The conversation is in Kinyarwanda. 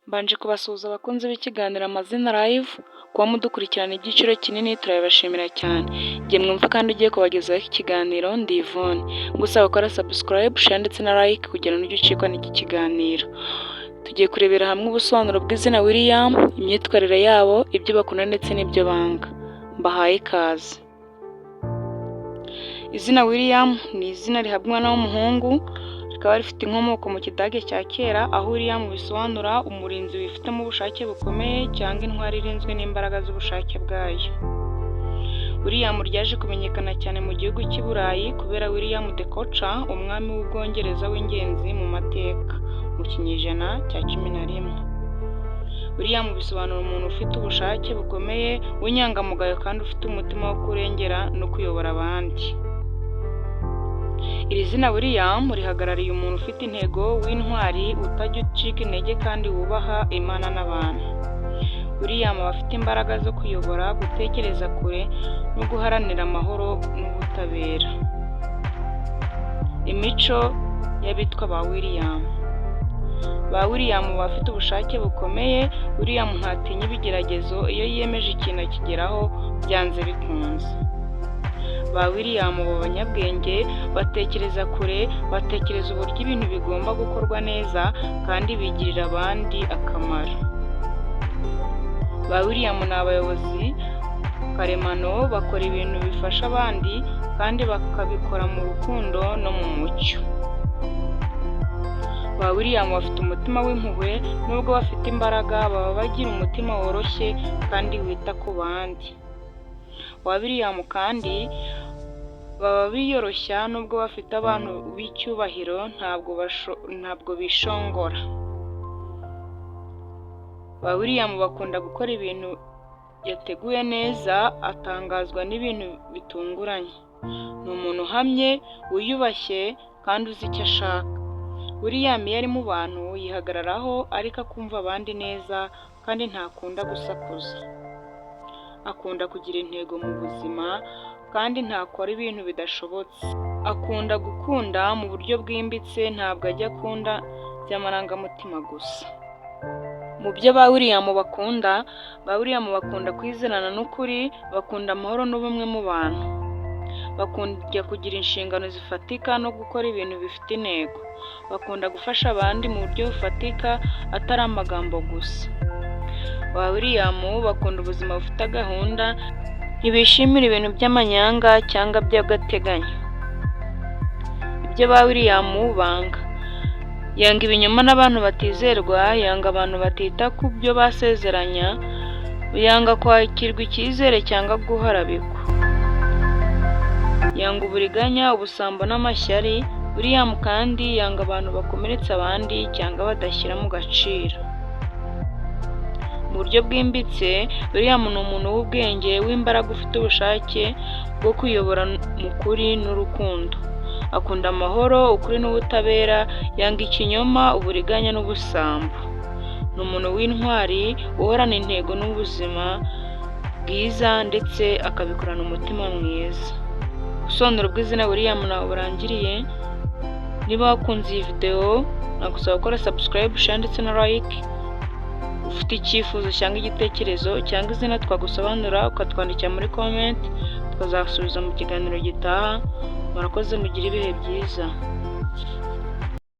Mbanje kubasuhuza abakunzi b'ikiganiro Amazina Live, kuba mudukurikirana igiciro kinini turabibashimira cyane. Njye mwumva kandi ugiye kubagezaho iki kiganiro ndi Yvonne. Ngusaba gukora subscribe, share ndetse na like kugira ngo ujye ucikwa n'iki kiganiro. Tugiye kurebera hamwe ubusobanuro bw'izina William, imyitwarire yabo, ibyo bakunda ndetse n'ibyo banga. Mbahaye ikaze. Izina William ni izina rihabwa umwana w'umuhungu, rikaba rifite inkomoko mu Kidage cya kera, aho William bisobanura umurinzi wifitemo ubushake bukomeye cyangwa intwari irinzwe n'imbaraga z'ubushake bwayo. William ryaje kumenyekana cyane mu gihugu cy'i Burayi kubera William the Conqueror, umwami w'Ubwongereza w'ingenzi mu mateka, mu kinyejana cya 11. William bisobanura umuntu ufite ubushake bukomeye, w'inyangamugayo kandi ufite umutima wo kurengera no kuyobora abandi. Iri zina William rihagarariye umuntu ufite intego, w'intwari, utajya ucika intege kandi wubaha Imana n'abantu. William aba afite imbaraga zo kuyobora, gutekereza kure no guharanira amahoro n'ubutabera. Imico y'abitwa ba William. Ba William baba bafite ubushake bukomeye. William ntatinya ibigeragezo, iyo yiyemeje ikintu akigeraho byanze bikunze. Ba William baba abanyabwenge, batekereza kure, batekereza uburyo ibintu bigomba gukorwa neza kandi bigirira abandi akamaro. Ba William ni abayobozi karemano, bakora ibintu bifasha abandi kandi bakabikora mu rukundo no mu mucyo. Ba William bafite umutima w'impuhwe, nubwo bafite imbaraga, baba bagira umutima woroshye kandi wita ku bandi. Ba William kandi baba biyoroshya, nubwo bafite abantu b'icyubahiro, ntabwo bishongora. Ba William bakunda gukora ibintu yateguye neza, atangazwa n'ibintu bitunguranye. Ni umuntu uhamye, wiyubashye kandi uzi icyo ashaka. William iyo ari mu bantu yihagararaho ariko akumva abandi neza kandi ntakunda gusakuza. Akunda kugira intego mu buzima kandi ntakora ibintu bidashobotse. Akunda gukunda mu buryo bwimbitse, ntabwo ajya akunda by'amarangamutima gusa. Mu byo ba William bakunda, ba William bakunda kwizerana n'ukuri, bakunda amahoro n'ubumwe mu bantu. Bakunda kugira inshingano zifatika no gukora ibintu bifite intego. Bakunda gufasha abandi mu buryo bufatika, atari amagambo gusa. Ba William bakunda ubuzima bufite gahunda, ntibishimira ibintu by'amanyanga cyangwa by'agateganyo. Ibyo ba William banga: yanga ibinyoma n'abantu batizerwa, yanga abantu batita ku byo basezeranya, yanga kwakirwa icyizere cyangwa guharabikwa. Yanga uburiganya, ubusambo n'amashyari. William kandi yanga abantu bakomeretsa abandi cyangwa badashyira mu gaciro. Mu buryo bwimbitse, William ni umuntu w'ubwenge, w'imbaraga, ufite ubushake bwo kuyobora mu kuri n'urukundo. Akunda amahoro, ukuri n'ubutabera, yanga ikinyoma, uburiganya n'ubusambo. Ni umuntu w'intwari, uhorana intego n'ubuzima bwiza ndetse akabikorana umutima mwiza. Ubusobanuro bw'izina William ntaho burangiriye. Niba wakunze iyi video, nagusaba gukora subscribe, share ndetse na like. Ufite icyifuzo cyangwa igitekerezo cyangwa izina twagusobanurira, ukatwandikira muri comment, tukazasubiza mu kiganiro gitaha. Murakoze, mugire ibihe byiza.